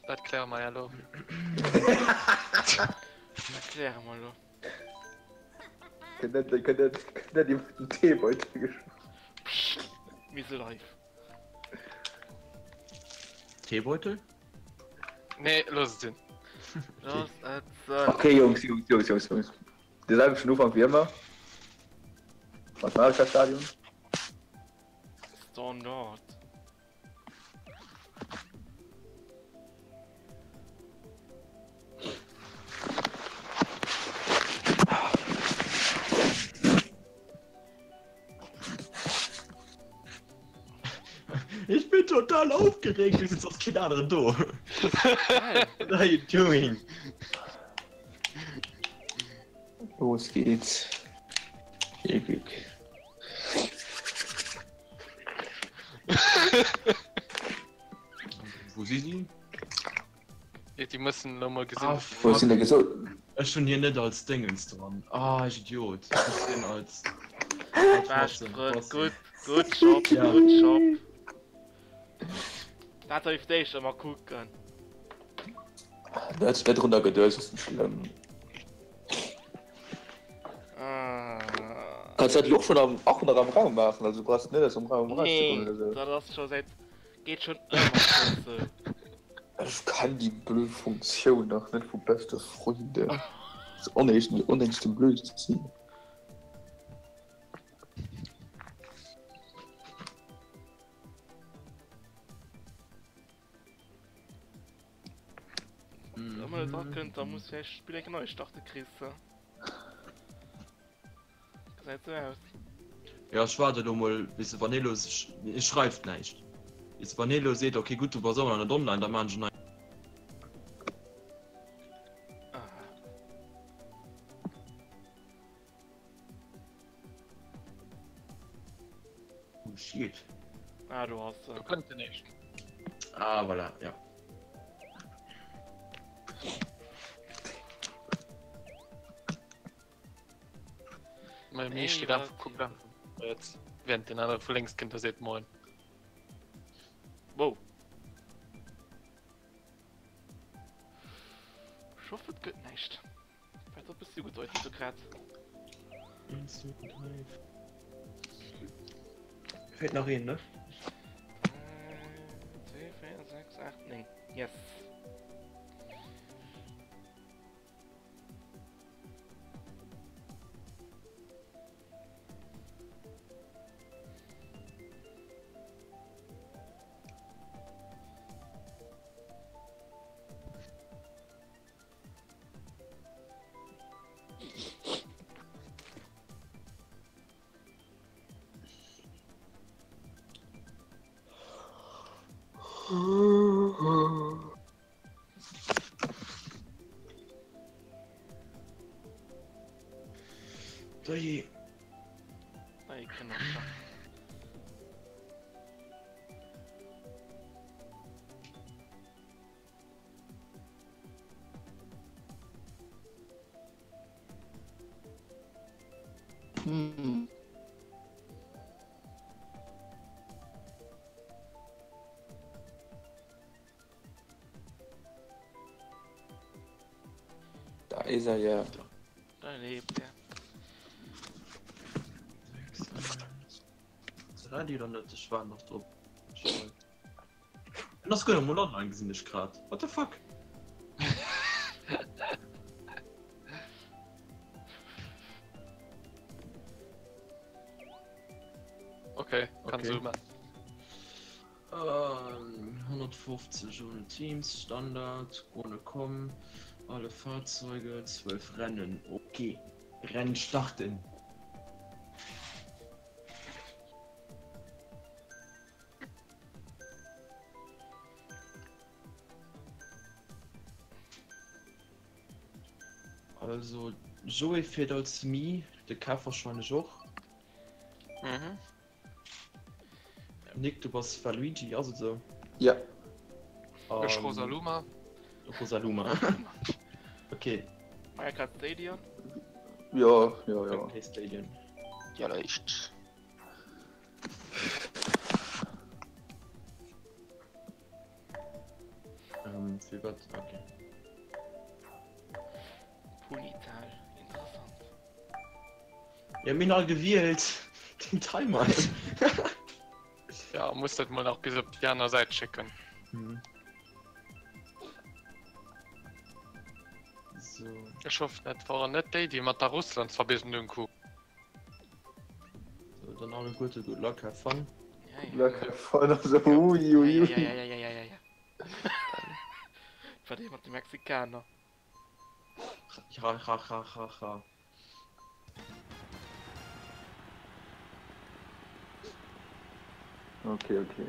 Dat kläre mer ja lo. Dat kläre mer lo. Kënnt net, kënnt net, kënnt net iwwer den Teebeutel geschwat. Psst, mir si live. Teebeutel? Nee, looss et sinn. Looss et sinn. Okay, Jungs, Jungs, Jungs, Jungs, Jungs. De selwechten Ufank wéi ëmmer. Mat Mario Kart Stadion. Standard. Ich bin total aufgeregt, es ist sonst kein anderer do. What are you doing? Los geht's. Viel Glück. Wo si si? Ja, die müssen lo mol gesinn. Ah, Wo sinn der gesot? Ech hunn hien net als Dingens dran. Ah, ech Idiot. Ech sinn als. als Best Watson. Frënd, Watson. good, good job, Ja. good job. Dat soll ich d'éischt ëmmer kucken. Du hättest net runter geduecht, ass net schlëmm. Ah. Kannst dat lo schon am, auch nach am Raum maachen, also du brauchst net aus dem Raum Nee, rauszegoen oder sou. dat ass scho säit geet schon ëmmer schon sou. Ech kenn déi blöd Funktioun nach net vu beste Freunde. Das unnötigste, unnötigste Blödsinn. Wann man da kënnt, da muss vielleicht Spiel eng neu starte Chris. Gesäit sou aus. Ja, ech waarde lo mol bis de Vanillo sech, e schreift näischt, bis de Vanillo seet, ok gutt, du bass och nach net online, da maan ech en neien. Ah. Oh shit. Ah, du hast Du kënnt den éischten. Ah voilà, ja. Mä mir steet einfach kuckt einfach jetzt während den anere vu lénks kënnt a seet moin. Wow. Ich hoffe, et gëtt näischt. Wat op bist du gedeutet du grad? 1, 2, 3. Fehlt nach een, ne? 2, 4, 6, 8, 9. Yes. Dei. Dei Kënnercher. Hm. Da ist er ja. Da lebt er. Ready oder net? Ech war nach drop. En ass guer mol online gesinn ech grad. What the fuck? Okay, kann okay. so machen. Ähm, 150 ohne Teams, Standard, ohne Com, alle Fahrzeuge, 12 Rennen. Okay, Rennen starten. Also Joé fiert als Mi, de Kev wahrscheinlech och. Mhm. Nick, du bass Waluigi, ass et sou? Ja. Ech Rosaluma. Rosaluma. Okay. Mario Kart Stadion? Ja, ja, ja. Okay, Stadion. Ja, leicht. Ähm, fir wat? Okay. Ponytal, interessant. Ja, mir hunn all gewielt. Den Timer. Ja, muss dat mol nach bis op déi aner Säit schécken. Hm. So. Ech hoffen, dat waren net déi, déi mat der Russlandsverbindung hu. So, dann alleguerte good luck, have fun. Ja, ja. Luck, have fun, also ui ui ui. Ja, ja, ja, ja, ja, ja, ja. War dee mat de Mexikaner. Ja, ha, ha, ha, ha. Okay, okay.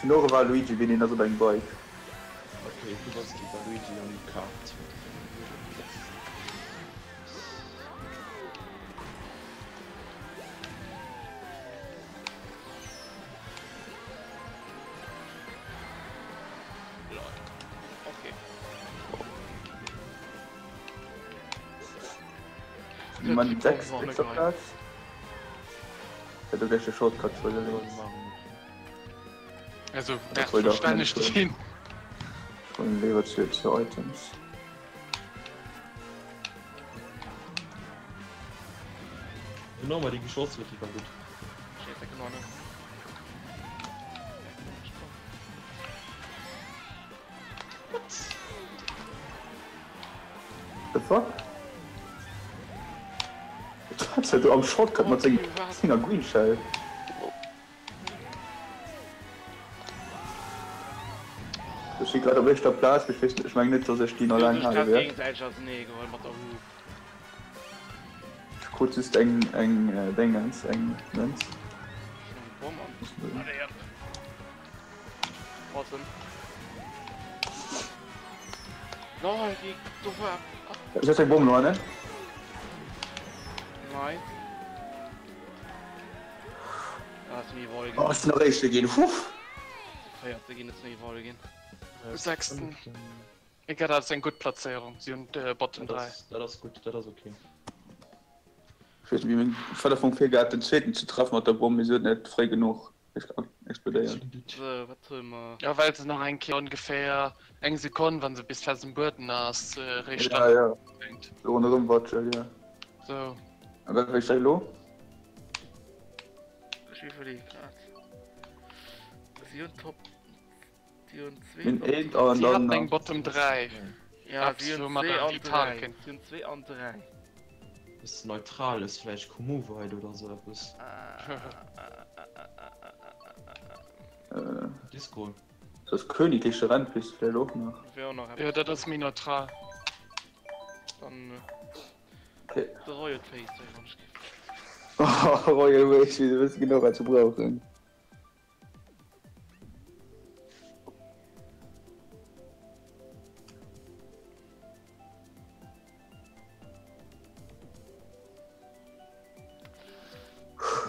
Tenore war Luigi bin een ass op engem Bike. Okay, du bass de Waluigi am Kart. Lol. Okay. Man 6 sechster Platz. Hätte gleich de Shortcut Also verstänneg ginn. Schon lieber zu zu Items. Genau mal die geschoss wird, die war gut. The fuck? Wat du am Shortcut mat senger Green Shell? Ech si grad op éischter Plaz, mee ech weess net, ech mengen net, dass ech déi nach laang hale wäert. Ech krut just eng eng Déngens, eng Mënz. Ech eng Bomm lo hannen. Oh, ech sinn nach éischte ginn, huff! Sechsten. Egal, dat ass eng gutt Plazéierung. Si hunn Bottom 3. Dat ass gutt, dat ass ok. Ech weess net wéi meng Vater vum vir gehat den zweeten ze treffen mat der Bomm, mee se huet net fréi genuch explodéiert. Sou, wat hu mer? Jo, well se nach eng Kéier ongeféier eng Sekonn, wann se bis fest um Bueden ass, réischt Ja, dann ja, ufänkt. sou ronderëm watschel, jo. Sou. A wat wéi elo? Ech iwwerleeë grad. Si hunn Top. Si hunn zwee Min Top eent an Si dann haten eng nach. Bottom 3. Ja, si Eppes hunn wou mat zwee der an Vital 3. kéint. Si hunn zwee an 3. Ass neutral ass vläicht Komoweid oder sou eppes. Äh, Disco. das königliche Rennpist vläicht och nach. Wär och nach Jo, eppes. dat ass méi neutral. Dann Okay. de Royal Face, wann ech géif. Oh, Royal Waste, du wëss genau wat ze brauchen.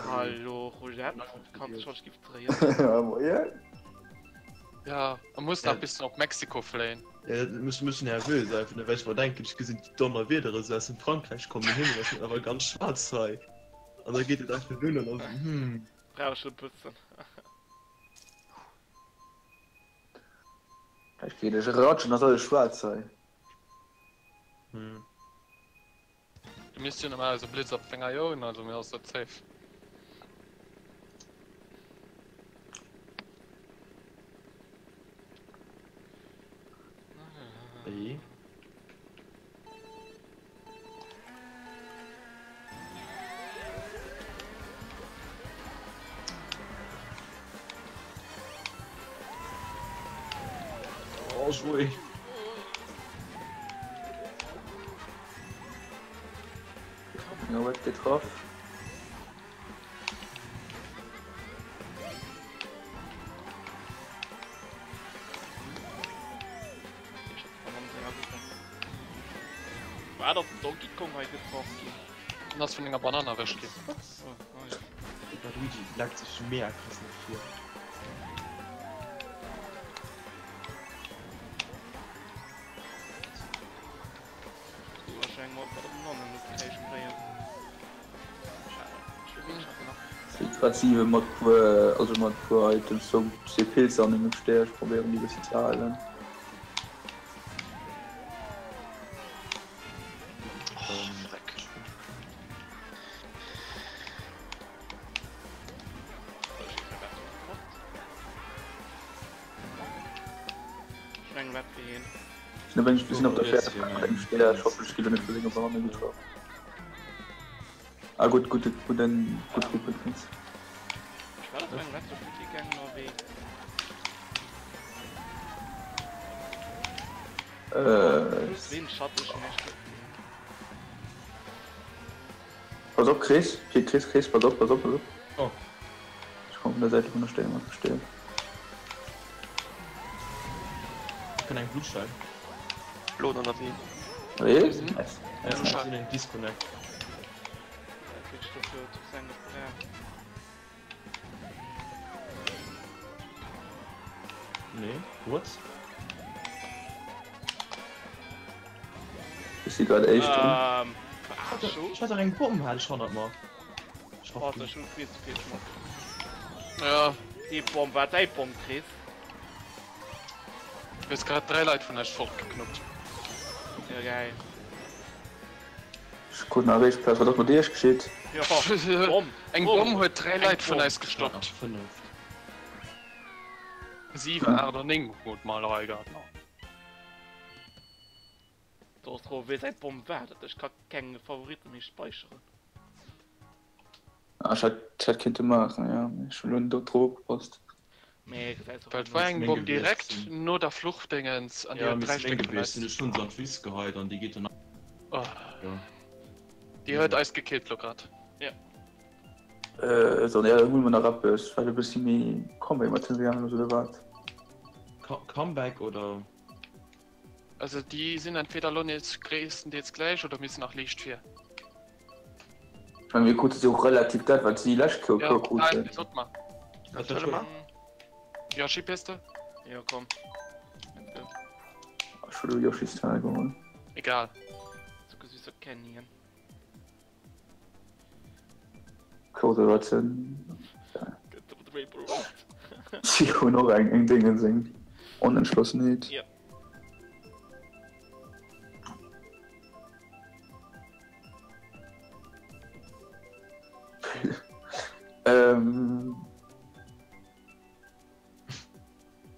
Hallo Roulette, kannst du schon Gift drehen? Ja, Ja, man muss nach bis op Mexiko fléien. Ja, muss müssen nervös sein, well ech mer denken, ech gesinn déi Donnerwiedere sou aus dem Frankräich kommen, den Himmel ass awer ganz schwaarz hei. An da geet et einfach un an dann sou, hm. Brauch e bëssen. Ech geet ech ratschen, ass alles schwaarz hei. Hm. Du misst jo normalerweise Blitz op denger Joen, also mir ass dat safe. Wéi? Oh, Joey. Ja, wat getroff. Wat ass den Donkey Kong hei getroff ginn? En ass vun enger Banann erwëscht ginn. Oh, oh ja. De Waluigi leckt sech mega krass no vir. Grad 7 mat puer also mat puer Items sou zwee Pilzer an engem Stär ech probéieren déi bëssi ze halen. Sinn op der Fäert ech hoffen ech gi lo net vu senger Banane getraff. Ah gutt gutt gudden gutt Ruppel Chris. Pass op Chris, hier Chris Chris pass op pass op pass op. Oh. Ech komme vun der Säit vun der Stéier mat versteeën. Ech kann eng Blutschein. Lo ënnerwee. Wéi? Nice. Ja, sinn eng Disconnect. Nee, what? Ech si grad éischt. Ähm, Ech hat eng Bomm hat ech hannert mer. Ja. Déi Bomm war däi Bomm, Chris. Du hues grad 3 Leit vun eis fortgeknuppt. Ja, geil. Ech krut nach eréischt Plaz. Wat ass mat iech geschitt? Ja, Bomm. Eng Bomm huet 3 Leit vun eis gestoppt. 5. 7, 8 an 9 krut mer hei grad nach. Do ass d'Fro, wee säi Bomm war dat. Ech ka keng Favorite méi speicheren. Ah, ech hätt hätt kinnte maachen, jo, mee ech hunn elo net drop opgepasst. Mee gesäis och Well et war eng Bomm direkt no der Fluchtdéngens an déi Ja, huet mir 3 si meng Stéck vun gewiescht, eis. sinn ech hunn se an d'Wiss geheit an déi geet dann. Oh. Ja. Déi huet eis gekillt lo grad. Ja. Äh, so, ja, dann huele mer nach eppes, wat e bëssi méi Comeback mat hinne gaangen ass, oder wat? Comeback oder? Also déi sinn entweder lo nees gréisstendeels gläich oder mir sinn nach liicht vir. Ech mengen mir krute se och relativ dat wat si lescht Kéier Ja, kruten. nein, sot mer. Wat Solle mer? Yoshi bist du? Jo komm. Let's go. Ech hu lo Yoshi's Tale geholl. Egal. Zuckersüßer Canyon. Closer Watson. Si hunn och eng eng Dingens eng Onentschlossenheet. Ja. Ähm.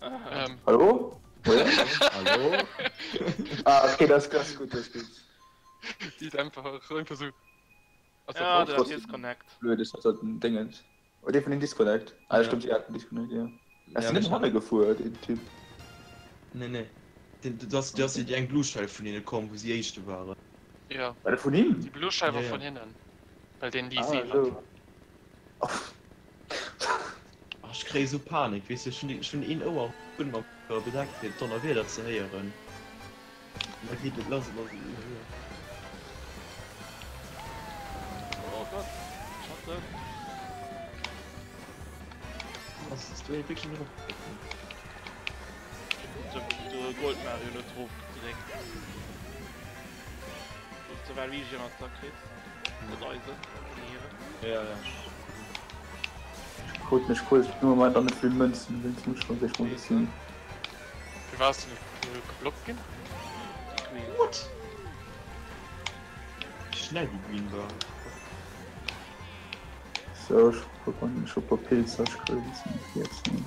Ähm. Hallo? Hallo? Ah, okay, das, das ist gut, das ist gut. Die ist einfach, einfach so. Also, Ja, der Disconnect. Blöd ist, dass das ein Ding ist. Oder der von den Disconnect. Ah, Ja. stimmt, sie hatten Disconnect, ja. Er ist Ja, nicht ich- Hanne gefuhr, den Typ. Nee, nee. Den, du hast, du hast die eng Blue Shell vun hinne komm, wou si éischte waren. Ja. War der von ihm? Die Blue Shell war Ja, ja. von hinnen. Well den die Ah, sie hat. so. Oh, Ach, ech kréie sou Panik, weess du, ech hunn ech hunn een Ouer hunn mam Kopfhörer bedeckt fir d'Donnerwieder ze héieren. An da geet et lass an da Oh Gott, Schatten. Ass das du wierklech net opgedréckt? De Gold Mario net drop gedréckt. Gouf ze Waluigi an der Chris. Net eise, vun hiren. Ja, ja. Ich krut nicht cool, ich nur mal dann nicht viel Münzen, wenn es muss schon sich mal ein bisschen. Wie warst du geblockt ginn? Die Queen. What? Wie schnell die Green war. So, ich guck mal, ich hab ein paar Pilze, ich krieg jetzt nicht jetzt. Ne?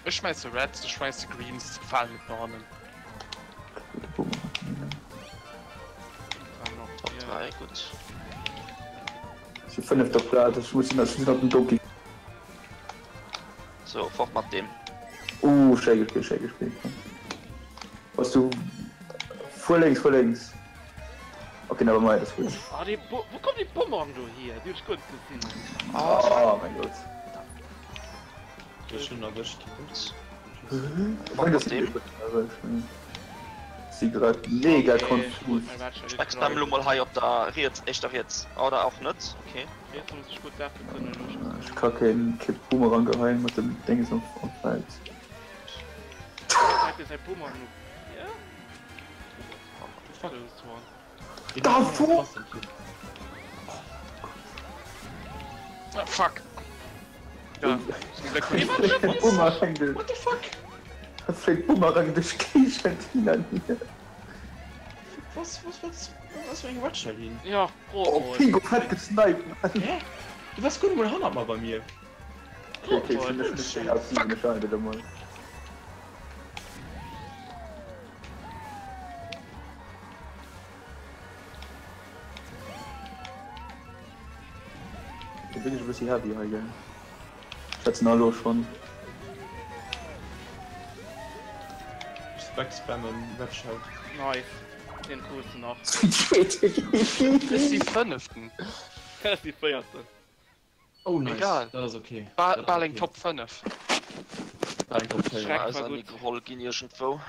Ech schmeiße Reds, du schmeißt Greens, fallen mit Bananen. Gute Boomer. Dann noch Top hier. 3, gut. Ich bin fünfter Platz, ich muss ich muss auf den Donkey. So, fort mat dem. Uh, schön gespielt, schön gespielt. Was du. Vor links, vor links. Okay, never mind, das ist gut. Ah, die Bo wo kommt die Bumerang do hier? Die hun ich guer net gesinn. Oh mein Gott. Du hast schon erwischt. Ups. Ich mein, das dem? Si grad mega konfus. Backspam lo mol hei op der riets, éischter riets, oder och net, ok. Ech ka keen Boomerang geheien mat dem Dénges am Feld. Fuck. What the fuck? Fléit Bumerang duerch d'Géigend hin an hier. Was, was, was, was fir eng Watcher hin? Ja, oh, Pingo fett gesniped, Mann. Hä? Du wars guer net mol hannert mer bei mir. Okay, okay, ich bin nicht schnell aus dem Schein, bitte mal. Da bin ich e bëssi heavy hei, gell? Schätzen hallo schon. Spec spammen Webshout. Nice. Den krus du nach. Das ist die fënneften. Das ist die véierten. Oh nice. Egal. Dat ass okay. Ba bal eng Top 5. Bal eng Top 4. Schreck war Ausenaner gut. geholl ginn iergendwou.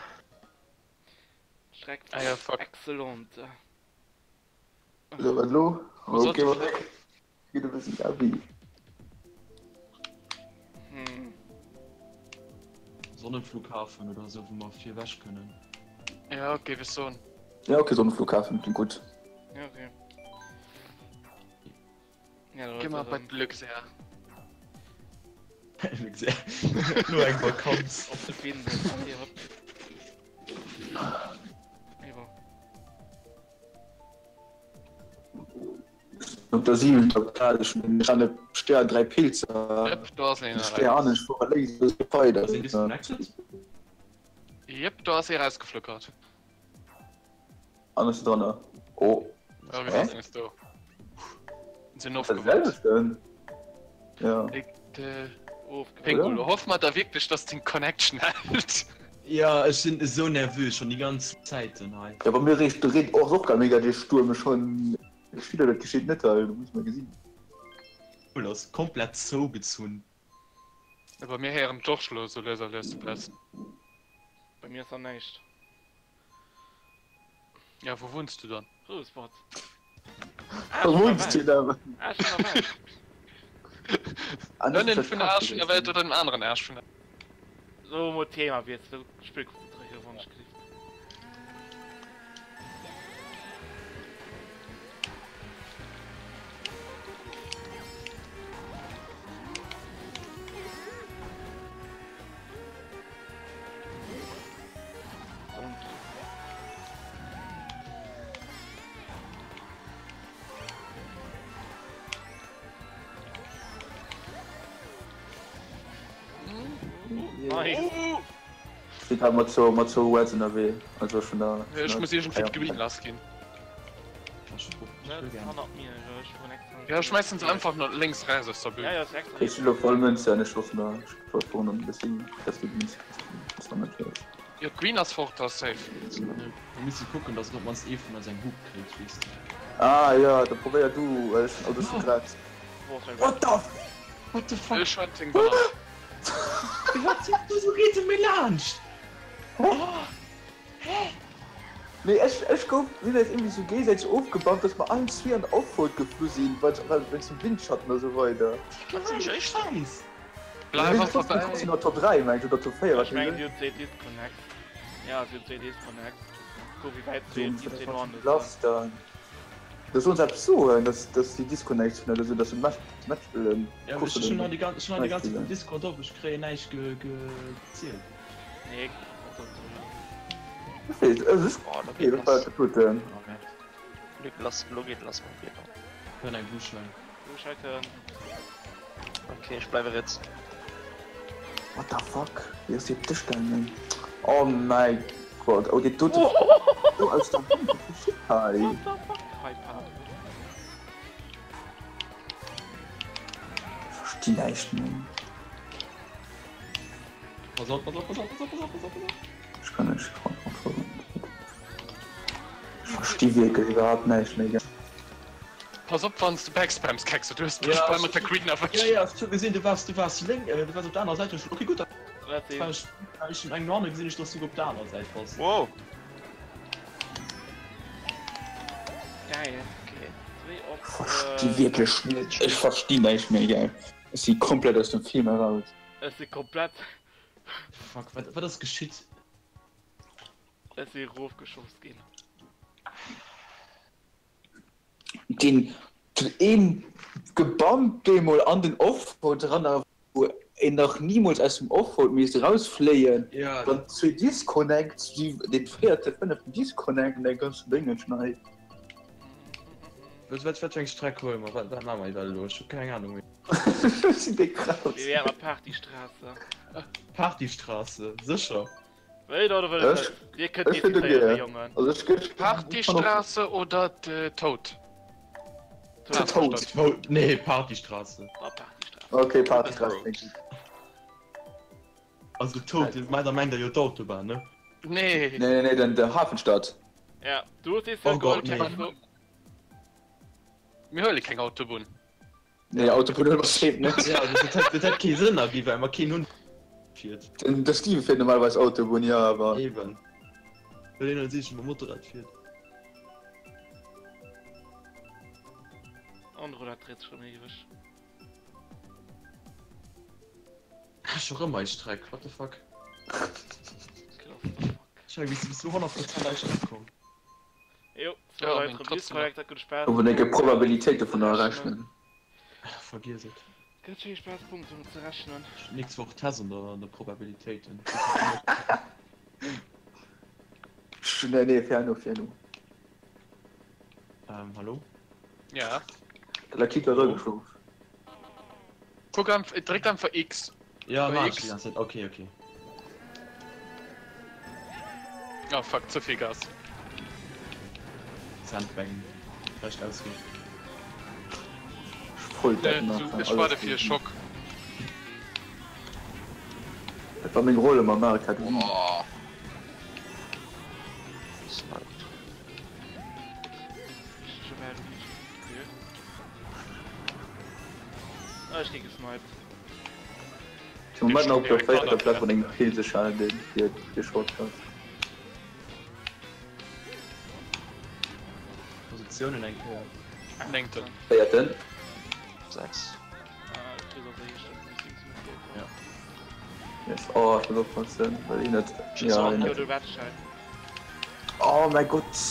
Schreck Ah ja, fuck. excellent. So, wat lo? Wo Okay, sollte- wat Geht e bëssi heavy. Hm. Sonnenflughafen oder sou, wou mer fir ewech kënnen. Ja, okay, wéi soen. Ja, okay, Sonnenflughafen klingt gutt. Ja, okay. Ja, Gi mer bei d'Luxair. Luxair. No eng Vakanz. Op de Findel. Allez, hopp. Iwwer. Op der 7. Plaz ech an Stär 3 Pilzer. Yep, do ass een Stär an ech fuere lénks e bësse weider. Ass een disconnected? Yep, do ass ee rausgefluckert. An ass dran. Oh. Ja, wéi ass es do? Sinn Dat ofgewunnt. selwechten? Ja. De Ofgewunnt. Pingulo, hoff mer da wierklech, dass deng Connection hält. Ja, ech sinn esou nervös schon déi ganz Zäiten hei. Ja, bei mir reegt reet och och grad mega dee Stuerm. Ech hunn Gefill, dat geschitt net hei, dat muss mer gesinn. Cool, ass komplett zougezunn. Ja, bei mir héieren d'Dorsch lo sou lues a lues de Bless. Bei mir ass da näischt. Ja, wou wunns du dann? Rouspert. Wou wunns du dann? Ah, schon der Welt. Ënnen vun der Aarsch vun der Welt oder dem aneren Aarsch vun der. So, mol Thema wiesselen. Spillkonzentréieren, wann ech gelift. Nice. Steet halt mat zou mat zou Wets ënnerwee, also schon da. Ech muss iergendwéi d'Green lass ginn. Ja, schmeißen se einfach no lénks raus aus der Bühn. Ja, ja, ist extra. Ech lo voll Münze an ech hoffen da ech voll vorne ein bisschen dass du Münze kriegst. Das war natürlich. Jo, d'Green ass fort, ass safe. Mir musse kucken, dass et op mannst ee vun eis eng Hook kritt, weess de. Ah ja, da probéier du, well ech also schon grad. What the f What the fuck? Ech hunn deng Banane. Wat? Wieso geet e méi laanscht? Nee, ech, ech gouf, mir hunn eis irgendwie sou géigesäiteg ofgebammt, dass mer allen zwee an der Offroad geflu sinn, well, well wéinst dem Windschatten a sou weider. Wat fir eng Scheiss! Bleif einfach Trotzdem bei. nach Top 3, meng ech, oder Top 4, wat Ech mengen weess si hunn zwee Disconnects. Ja, si hunn zwee Disconnects. Guck wéi wäit ech. si déi zwee no an Lass dann. Da soen se eppes soen, dass, dass si Disconnects hunn oder sou, dass se Match, Match spillen. Ja, ech hunn hei déi ganz, ech hunn hei déi ganze Zäit den Discord op, ech kréien näischt ge, ge, gezielt. Nee, dat sollt sou. Ech weess, es ist, Oh, lo okay, geet dat war lass. dat doten. Oh, merde. Lo geet lass, lo geet lass mam Wieder. Kënnt eng Blueschein. Blueschein. Okay, ech bleiwe riets. What the fuck? Wéi ass déi op dech gaangen? Oh mäi Gott, oh déi dote oh, aus der Wand, wat geschitt hei? What the fuck? Hi Pablo. Ech versti näischt méi. Pass op, pass op, pass op, pass op, pass op, pass op, pass op. Ech kann net Ech versti wierklech iwwerhaapt näischt méi. Pass op wanns de backspams kecks, du hues Ja, dech bei ech- mat der Queen erwëscht. Ja, ja, ech hu gesinn, du waars, du waars lénk, äh, du waars op der anerer Säit. Ech, okay, gutt, da Wat war ech, war ech eng no hanne gesinn ech, dass du op der anerer Säit bass. Wow! Geil. Okay. Zwee op. Versti wierklech net. Ech versti näischt méi, gell. Ech si komplett aus dem Film eraus. Ech si komplett. Fuck, wat, wat ass geschitt? Ech si erofgeschoss ginn. Den, den een gebammt bemol an den Offroad dran, a wou een nach nimools aus dem Offroad misst erausfléien. Ja. Dann zwee Disconnects, déi, den véierte, fënneften Disconnect an der ganzen Déngen schneit. Wat, wat, wat fir eng Streck huele mer? Wat, wat maache mer iwwer elo? Ech hu keng Ahnung méi. Ech sinn déck raus. Mir wären op Partystraße. Partystraße, sécher. Wëllt der oder wëllt der Ech, net? Dir kënnt ech fir decidéieren, dogéint. Jongen. Also ech, ech, Partystraße oder de Tod? De Tod. Tod, nee, Partystraße. Da Partystraße. Okay, Partystraße klingt gut. Also Tod, mä da mengt der jo d'Autobahn, ne? Nee. Nee, nee, nee, den, der Hafenstadt. Ja, du hues dees Oh Gott, geholt, nee. Texo. Mir huele keng Autobunn. Nee, Autobunn huele mer safe net. Ja, dat hätt, dat hätt kee Sënn ergi, well mer keen hunn fiert. Den, de Steven fiert normalerweis Autobunn, jo, awer. Eben. Well een als eescht mam Motorrad fiert. An Roulette dreet sech rëm ewech. Ah, scho rëm eis Streck, what the fuck? Clusterfuck. Schei, wéi s du 100% eis Streck komm. Jo, Ja, zwou meng Leit rëm trotzdem. disconnect, dat gëtt Spaass. Awer enke Probabilitéite vun der rechnen. Ah, vergiess et. Gëtt schéi Spaass Punkten ze rechnen. Nächst Woch Test an der, an der Probabilitéiten. Nee, nee, fair enough, fair enough. Ähm, hallo? Ja. Der Lakita huet ageschlof. Guck einfach, dréck einfach X. Ja, Bei mach X. ich die ganze Zeit. Okay, okay. Oh fuck, ze vill Gas. Sandbang. Recht ausgehen. Voll Äh, deppen. du, ech waarde fir e Schock. Dat war meng Roll ëmmer Mario Kart Wii. Boah. Snipe. Ah, ech gi gesniped. Ech hu Moment op der véierter Plaz mat engem Pilseschal den fir de Shortcut. Positiounen eng Kéier. Néngten. Véierten. 6. Ah, Chris ass éischten, ech sinn zu vill komm. Ja. Yes. Oh, ech muss oppassen, well een net. Ja, een Jo, net. du Wettschein. Oh mäi Gott.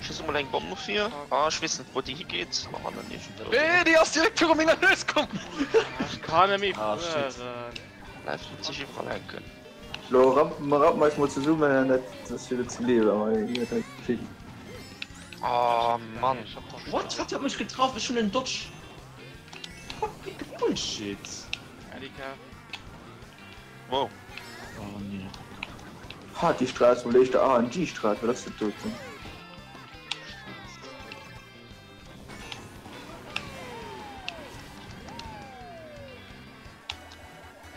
Ech hu mol eng Bomm no vir. Ah, ech weess net wou déi higeet. Ma hannen iergendwou. Ee, déi ass direkt viru menger Nues komm! Ah, ech kann net méi Ah, shit. fueren. Läift net sech iwwerall hänken. Lo rappen mer rappen eis mol zesummen an dat ass fir ze liewen, awer hie huet hei vill. Oh Mann. What? Wat huet mech getraff? Ech hunn en Dodge. Fucking Bullshit. Annika. Wow. Oh nee. Partystraße oder éischter ANG-Straße, wat ass dat doten?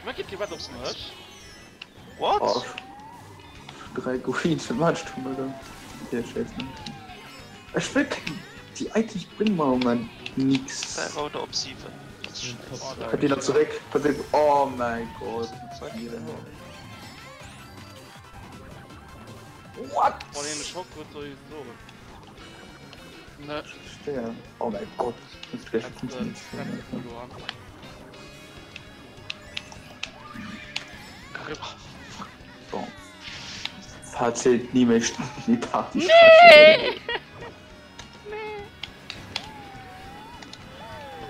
Wat geet hier wat op mech? What? Oh, 3 Greens, wat machst du da? Ja, scheiße. Ech wëll keng, déi Items bréngen mer am Moment nix. 3 Rouder op 7. Dat ass scheiße. Hat deen zeréck, oh mäi Gott. What? Wann een e Schock huet, soll ech soen. Ne. Verstehe. Oh mein Gott. Das ist gleich 15 verloren. Bon. Fazit, nie méi die Party. Nee!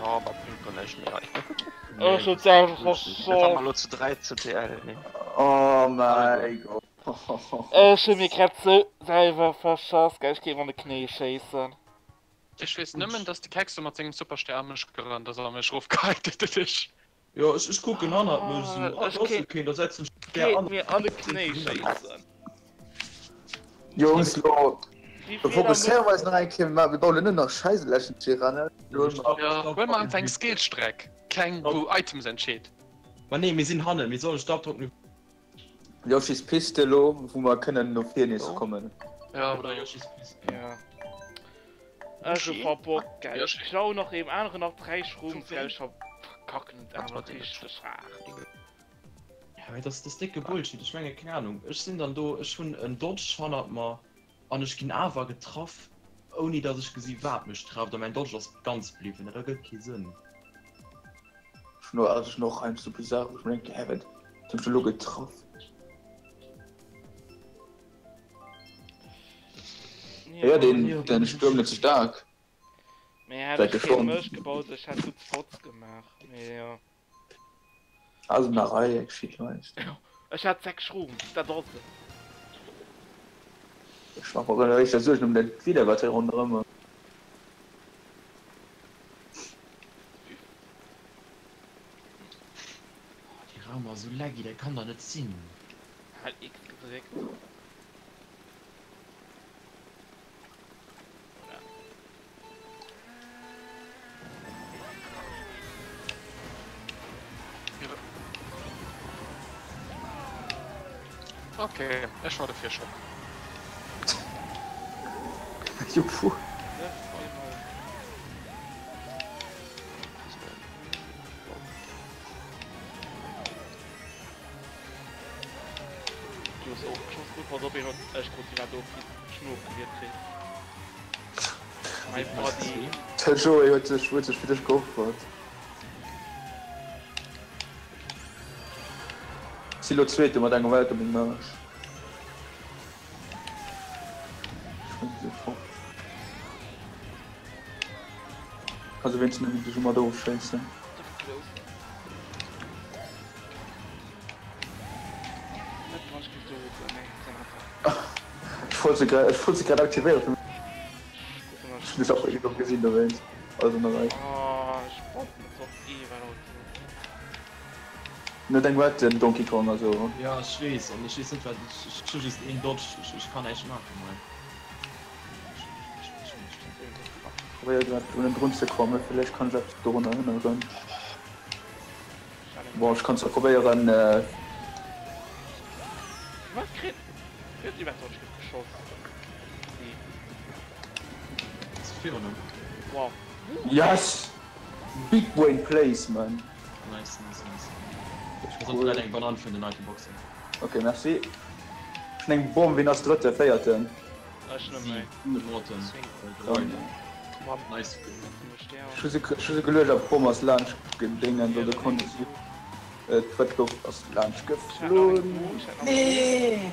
Oh, ma bringt doch näischt méi hei. Oh, schon einfach Da war verschoss. lo zu 3 CTL, nee. Oh mein Gott. Ech hu mir grad sou selwer verschass, gell, ech géif an de Knéi schéissen. Ech weess nëmmen, dass de Kekse mat sengem Superstär a mech gerannt ass a mech erofgeheit huet. Dat ech. Jo, ech, ech kucken hannert mech esou, Ah, ah, ech do ass jo kéint- keen, da setzen ech gär Kéint an. mir an de Knéi schéissen. Jungs, lo Déi Feeler fokusséieren wir eis nach eng Kéier, wir bauen net nach Scheiße läschen hier ran. Ja, huel mer einfach eng Skillstreck, keng wou Items entscheet. Ma nee, mir sinn hannen, mir sollen Startdruck. Yoshis Piste lo, wou mer kënnen no vir nees kommen. Ja, Oder Yoshis Piste. Ja. Ech hu verbockt, gell. Ech klauen nach deem aneren nach 3 Shrooms, gell. Ech verkacken et awer richteg haart. Ja, mee das, das dicke Bullshit. Ech menge, keng Ahnung. Ech sinn dann do, ech hunn en Dodge hannert mer. An ech ginn awer getraff ouni dass ech gesi wat mech trefft a mäin Dodge ass ganz bliwwen. Dat ergëtt kee Sënn. Ech hunn och ech hunn och heiansdo esou Saachen wou ech mer denken, hä wat huet mech elo getraff? Jo deen den Stuerm net ze staark. Mee hätt ech keen Mësch gebaut, ech hätt gutt Spots gemaach, mee jo. Also nach Rei geschitt weißt. Ech hat 6 Shrooms, dat ass et. Ech mach mer éischter Suergen um dat Wieder wat hei ronderëm ass. Oh, déi Raum ass esou laggy, dat kann dach net sinn. Hat X gedréckt. Okay, ech war dofir schon. Jo, puh. Du hues och geschoss krut, pass op een huet ech krut déi wat of Schnuff gewiert kritt. My body. De Joé huet sech huet sech fir dech geopfert. Si lo Zweete mat engem Welcoming March. Ech fort. Also wéinstens net dech mat ofschéissen. Ech wollt se grad, ech wollt se grad aktivéieren. Ech hunn dech och elo gesinn dowéinst. Also nach eis. No deng wat den Donkey Kong also. Ja ech weess an ech weess net wat ech ech hu just een Dodge ech kann näischt maachen hei. Probéier grad un en drun ze kommen, villäicht kann ech eppes dorun erënneren. Bon, ech kann zwar probéieren. Wat kritt huet iwwer sonst gëtt geschoss nee. Wow. Yes! Big brain plays man. Nice, nice, nice. Ech muss eng Banan vun den Itemboxen. Ok, merci. Ech hunn eng Bomm, wien ass Drëtte, Véierten? Ech net méi. Nice. Ech hu se geluecht a d'Bomm ass laanscht gedéngent oder konnt ech d'Drëttloft ass laanscht geflunn. Nee!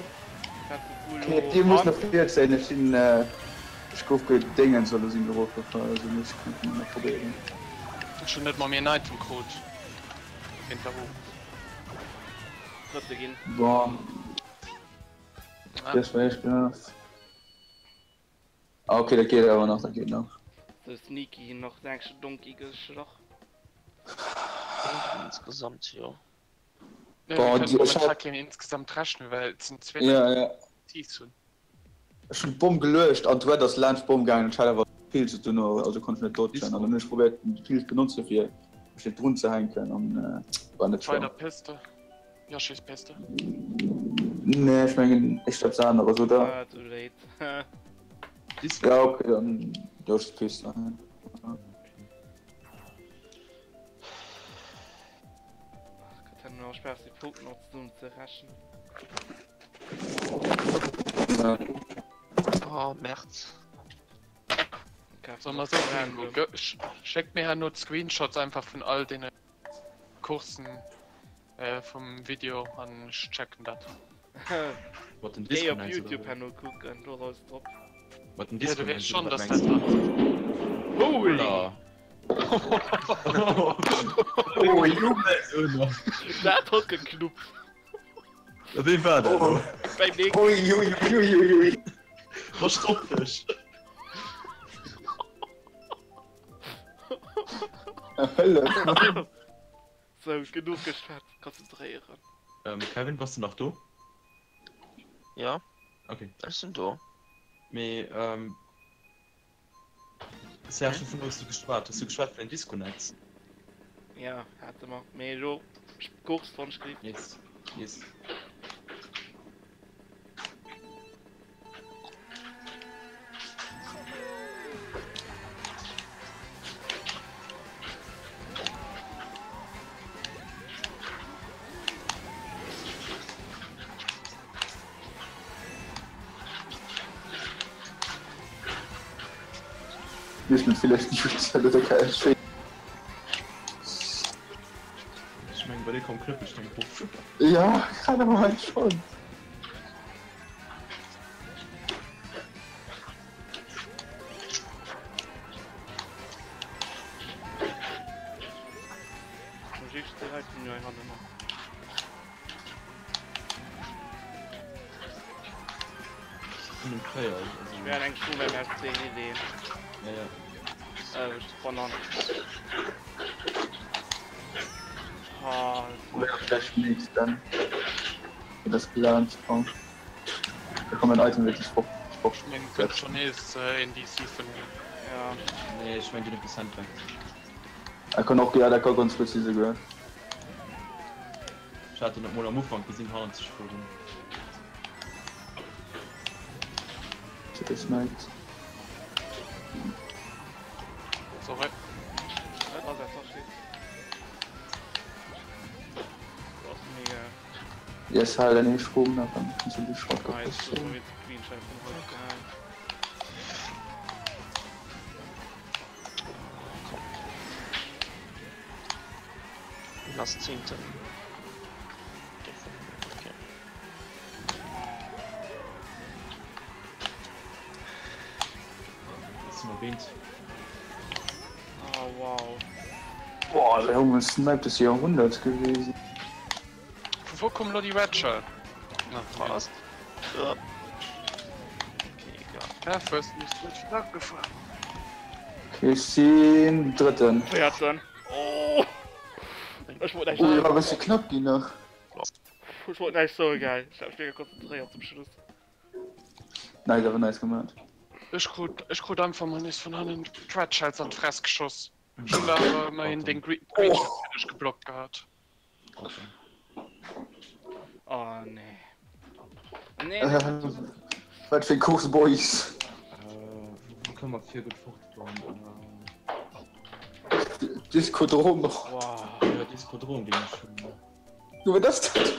Okay, dir musst nach vir zéien, ech sinn ech gouf gedéngens oder sinn erofgefall, also muss ech kënnen nach probéieren. Ech hunn net mol méi en Item krut géint der Hu. Drëtte ginn. Boah. Das war echt knapp. Ah, okay, dat geet awer nach, dat geet nach. Sou sneaky nach den englesche Donkey geschlach. Insgesamt jo. Ja, Boah, wir können die- ich momentan hab- kein insgesamt rechnen, well et sind zwee Ja, ja. Teams hunn. Ech hunn d'Bomm geluecht an d'Red ass laanscht d'Bomm gaangen. Ech hat awer Pilz dono, also konnt ech net dodgen. An dann hunn ech probéiert den Pilz benotze fir mech net drun ze hänken an äh, war net schlau. Bei der Piste. Yoshi's Piste. Nee, ech mengen echt eppes aneres, oder? Ah, too late. Ja, okay, dann Yoshi's Piste. Ach Gott, hat mir auch Spaß, die Punkte noch zusammen zu rechnen. Ja. Oh, März. Soll mer so Schéckt mir herno d'Screenshots einfach vun all deene Coursen äh, vum Video an ech checken dat. Mat den Géi op Disconnects Youtube oder herno kucken, do ass alles drop. Mat den Ja, du weess Disconnects schon, oder dass wat dat mengst dann. Holy! du? Oh, Junge! Dat huet geknuppt! Wéi war dat? Oh. Beim nächsten Ui, ui, ui, ui, ui. Verstopp dech! Hëllef! Sou, genuch geschwat, konzentréieren. Ähm, Kevin, bass de nach do? Ja, Okay. ech sinn do. Mee, ähm. Serge, wovun hues du geschwat? Hues du geschwat vun den Disconnects? Ja, hate mer. Mee elo, Course 20 Minuten. Yes, yes. Misst man vielleicht muten oder KSC. Ech mengen bei dir koum Knëppelsteng erof. Ja, grad am Moment schon. Nee, ech mengen, deen huet gesandbagged. Er kann och, ja, dat ka ganz gutt si souguer. Ech hat en op mol am Ufank gesinn hannert sech fueren. Gesniped. Sorry. Yes, hal den Schrom nach an kannst du die Schrott Ass Zehnten. Okay. Ass erwähnt. Oh, wow. Boah, der Junge Snipe des Jahrhunderts gewesen. Vu wou koum lo déi Red Shell? Na, Was? Ja. Okay, egal. Ja, first muss net stark gefahren. Okay, ech sinn Drëtten. Véierten. Oh! Ech wollt näischt Oh, war e bësse knapp ginn nach. Ech wollt näischt soen, gell. Ech hat mech mega konzentréiert zum Schluss. Nice, awer nice gemaat. Ech krut, ech krut einfach mol nees vun hannen d'Red Shells an d'Fress geschoss. Ech hunn awer ëmmerhin den Green Shell fir dech geblockt gehat. Oh nee. Nee, nee. Wat fir Course Boys. Wou kënne mer fir gutt fortgoen? Diskodrom. Wow. Ja, Diskodrom géing ech hunn. Jo, wat ass dat?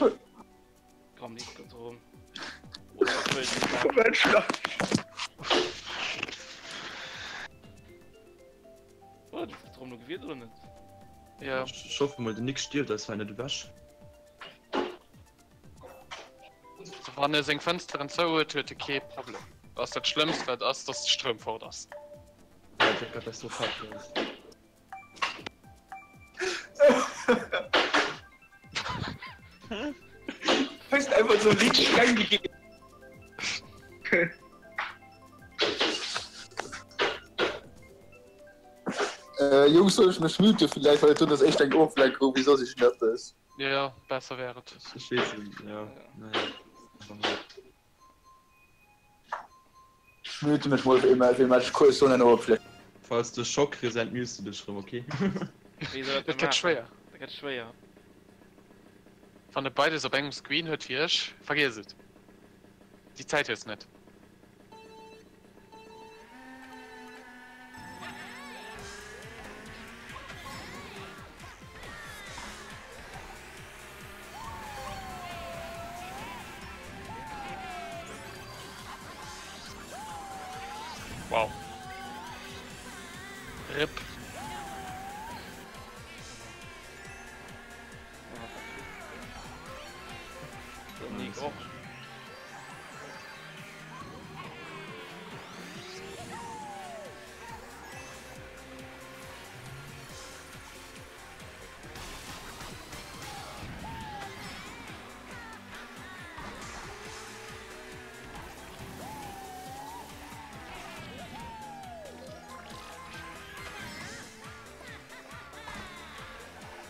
Komm, Diskodrom. Oh, Diskodrom lo gewielt oder net? Ja. Ech hoffe mol den Nick stierft eis hei net ewech. Wann e seng Fënsteren zou huet, huet e kee Problem. Ass dat Schlëmmst wat ass, dass de Stroum fort ass. Ja, dat wär katastrophal fir eis. Hues einfach sou richteg Gang geginn. Äh, Jungs, soll ech mech muten vielleicht, well et ass echt eng Oflenkung, wéi soss ech eppes. Ja, besser wär et. Ech weess net, ja, naja. Ech mute mech mol fir ee Match kuerz soen en Oflenkung. Falls de Schock kriss, entmutes de dech rëm, ok? Dat gëtt schwéier. Dat gëtt schwéier. Wann e beides op engem Screen huet wéi ech, vergiess et. Déi Zäit hues net. Wow. Rip.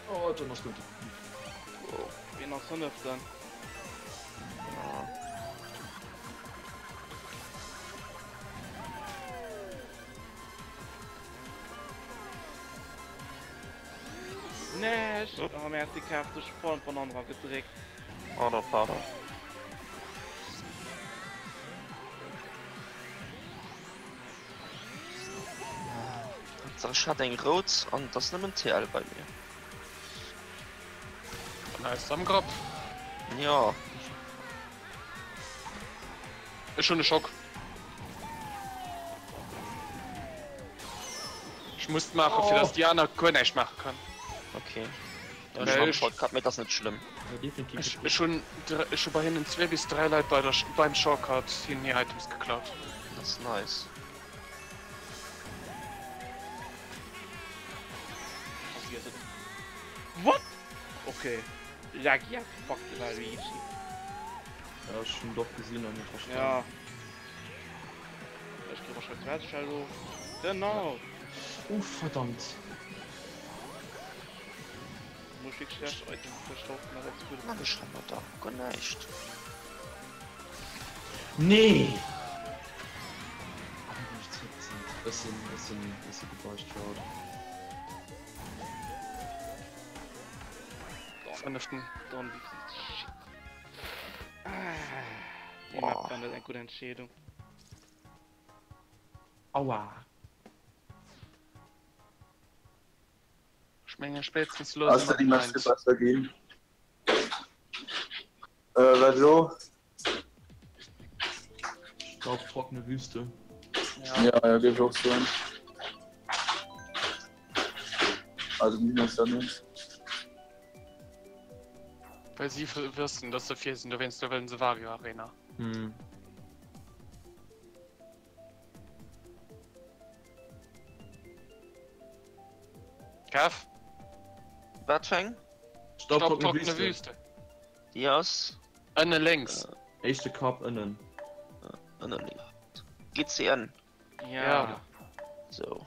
Oh, John ass gutt. Wien ass Fënneften? Nee, ech oh, mir hat déi Kaart duerch voll an d'Banann dra gedréckt. Pardon, pardon. Ech hat eng rout an et ass nëmmen TL bei mir. Nice am Grapp. Ja. Ech hunn e Schock. Ech muss maachen, fir dass déi aner guer näischt maache kënnen. Okay. Ja, ech mam Shortcut, mee dat ass net schlëmm. Ja, definitiv. Ech, ech hunn, ech hu bei hinnen zwee bis dräi Leit bei der, beim Shortcut hinnen hir Items geklaut. Dat ass nice. What? Okay. Laggy as fuck de Waluigi. Ja, ech hunn et och gesinn an net verstanen. Ja. Ech kritt wahrscheinlech d'Weltstell lo. Genau! Uff, verdammt. Muss ich wirklich schlecht Items verstauchen, aber das ist gut. Mach ech hei da guer näischt. Nee! Ah, da bin ich zréckgezäit. Ech sinn, ech sinn, ech si gebeicht fir haut. Fënneften. Dann, shit. Ah, déi Map war net eng gutt Entscheedung. Aua. Ech mengen spéitstens elo Ass si mer déi Map blind. besser ginn? Äh, wat elo? Staubtrockene Wüste. Ja. Ja, ja, géif ech och soen. Also, mir ass dat net. Well si wëssen, dass se vir sinn, dowéinst wëllen se Wario Arena. Hm. Kev? Wat fir eng? Staubtrockene Staubtrockene Wüste. Wüste. Déi ass Ënne lénks. Éischte Kap ënnen. ënne lénks. GCN. Ja. Ja. Sou.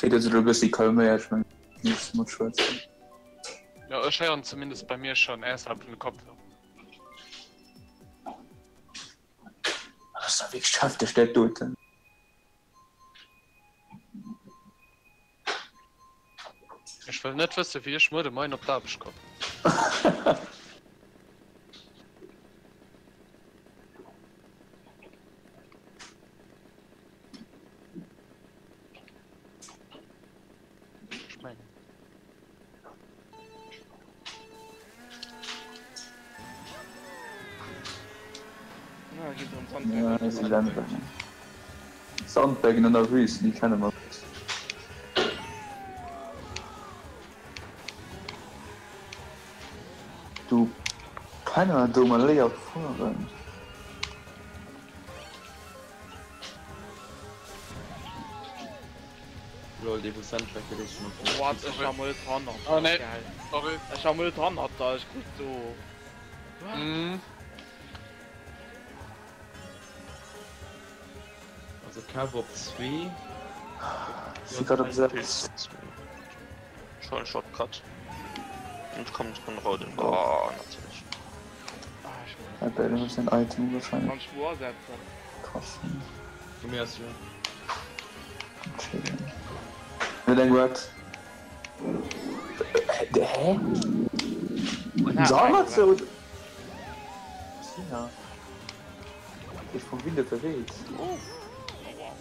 Et huet sech elo e bëssi calméiert, ech mengen, muss mat schwätzen. Ja, ech héieren zumindest bei mir schon ausserhalb vun de Kopfhörer. Dat ass da wierklech hefteg, dat doten. Ech wëll net wëssen, wéi ech muer de Moien op d'Aarbecht kommen. Ech mengen. Na, geet erëm Ja, Sandberg. si Sandbecken. Sandbecken an der Wüst, déi kenne mer. Du Penner, du mal léier fueren. Lol, dee wou Sandbecke léisst schon op den What? Ech war mol net hannert Oh nee, der, gell? sorry. Ech war mol net hannert der, ech krut so. What? Mhm. Also Kev op 2. Si grad op 6. Schon Shortcut. Und kommt von Roden. Oh, natürlich. Ah, ich muss. Okay, das ist ein Item wahrscheinlich. Kann ich wo ersetzen? Krass. Von mir aus, ja. Chillen. Net eng wat? Hä? Sammert so? China. Ist vom Winde verweht. Oh. Oh, wow.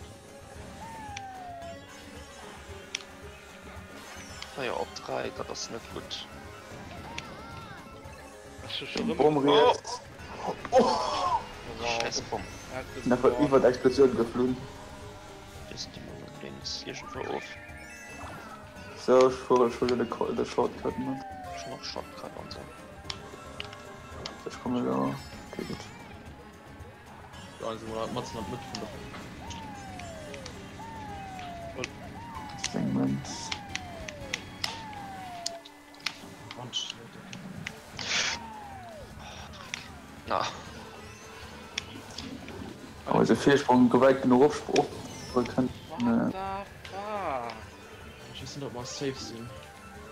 Feier op 3, dat ass net gutt. Ech hu schon Bomm rëm. riets. Oh. Wow. Scheiß Bomm. Dat Nach ass iwwer d'Explosioun geflunn. Ist die Mama links irgendwo of. So, ech fuere schon de, de Shortcut mat. Schon noch Shortcut an so. Ech komme da. Okay, gut. Ja, also mal Matzen an d'Mëtt vun der. Segment. Wand, Leute. Na. Aber se Virsprong geweit genug op op können. What the fuck? Ech weess net, ob mer safe sinn.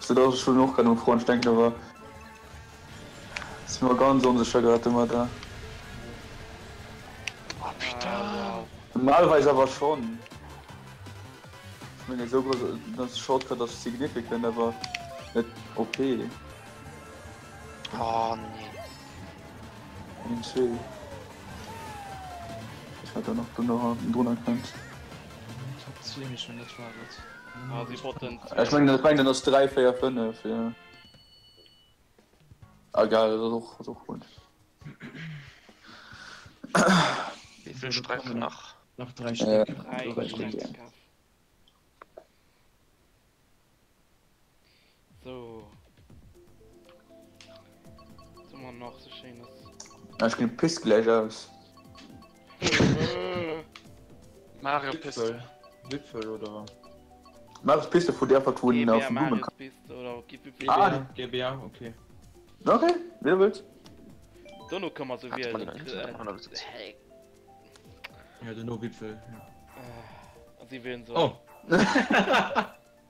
So, dat ass schon och grad um Froen. Ech denken awer, si mer ganz onsécher grad ëmmer da. Oh putain. Ah, wow. Normalerweis awer schon. Ech mengen esou grouss das Shortcut ass significant, awer net OP. Oh nee. Een, Ech hat da nach drunner drunner kënnt. Top 2, mee ech mengen dat war et. Ah, si botten. Ech mengen, ech mengen, dat ass 3, 4, 5, jo. Ah, geil, dat ass och, ass och gutt. Wéi vill Sträifen nach? Nach 3 Stéck. 3 Dräi Stéck, Stéck. So. Was haben wir nach so schönes? Ah, ech ginn piss gläich aus. Mario Piste. Wipfel oder? Marios Piste vu der vun GBA auf dem Marios Blumen. Piste oder gib Wipfel. Ah, GBA, okay. Okay, wéi du wëlls. Dono können wir so Hat man wie. den Internet? Äh, Ja, dono Wipfel. Ja. sie wählen so. Oh!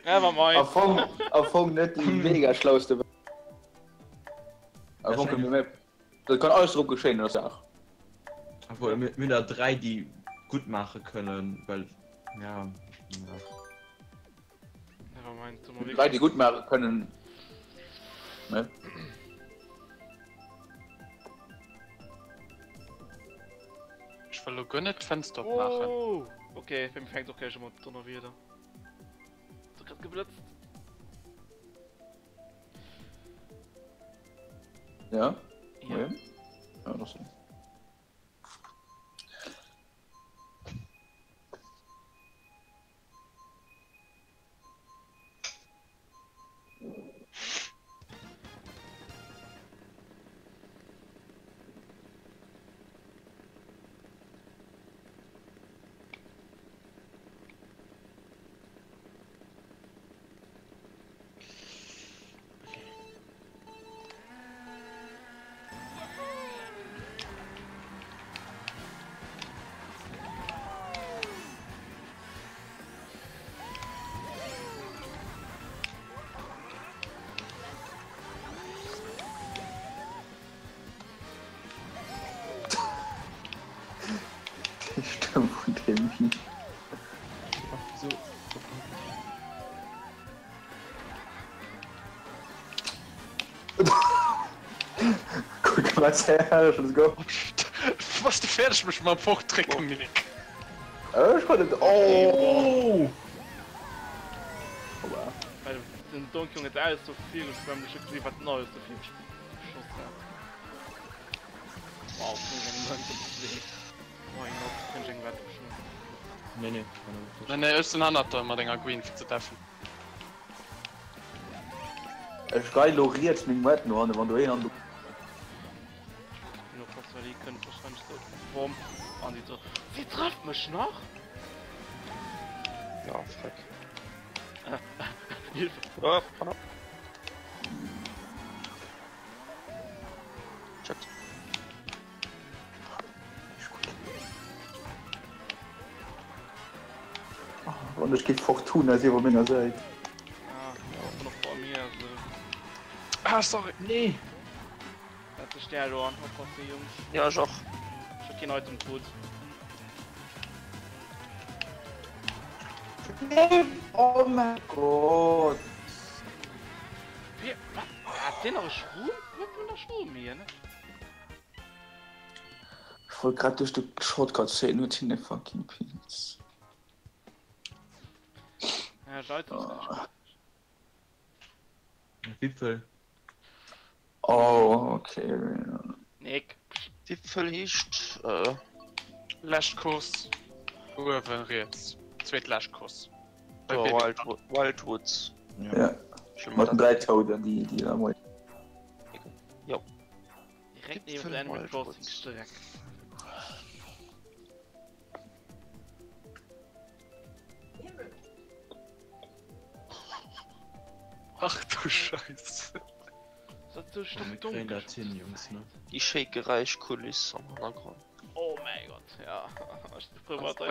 Never mind. Am Fong, am Fong net déi mega schlauste. Am Fong kënne mir Dat kann alles drop geschéien an der Saach. Obwohl, mir hunn der 3 déi gutt maache kënnen, well ja, ja. Never mind. So mal 3 déi gutt maache kënnen. Ne? Ech wëll lo guer net d'Fenster opmaachen. Oh! Okay, bei mir fänkt och gleich mat Donnerwieder. So grad geblëtzt. Ja? Ja. Ja, ja das so. Die Stimme von dem Vieh. Ach, wieso? Guck mal, her, let's go. Was du fäerdeg mech mam Fortdrécken, Minik? Ech kann net. Oh! Oh! Aua. Well den Donkey Kong huet alles do virgeschwemmt, ech hu gesinn wat den alles do virgeschoss hat. Wow, vun engem Mënsch op zwee. Why not, kënnt ech eng Wett beschwëmmen. Nee, nee, Nee, nee, ech sinn hannert der mat enger Green fir ze deffen. Ech rei lo riets meng Wett no hannen, wann do een an. Bin oppassen, well déi kënnt wahrscheinlech sou bom an déi so Si trëfft mech nach! Ja, freck. Hilfe! Oh, pardon. Shit. Wann ech géif Fortuna si op menger Säit. Ah, och nach bei mir, also. Ah, sorry. Nee! Setz dech der elo an, oppasse Jungs. Ja, ech och. Ech hu keen Item krut. Oh mein Gott! Wie, wat? Hat deen nach e Schroom? Huet deen nach Schroom? Nee, ne? Ech wollt grad duerch de Shortcut zéien, huet hien e fucking Pilz. Ja, Items oh. Wipfel. Oh, okay. Nick. Wipfel heescht äh. Lescht Course uewen riets. Zweet lescht Course. Bei Oh, Baby. Wild, Wild Woods. Ja. Mat den 3 Touden, déi déi da mol. Direkt neben der Animal Crossing Streck. Ach du Scheiße. Das ist so Wir stockdunkel. kréien dat hin, Jungs, ne? Déi schéi Geräischkuliss am Hannergrond. Oh mein Gott, ja. Ich probier mal Was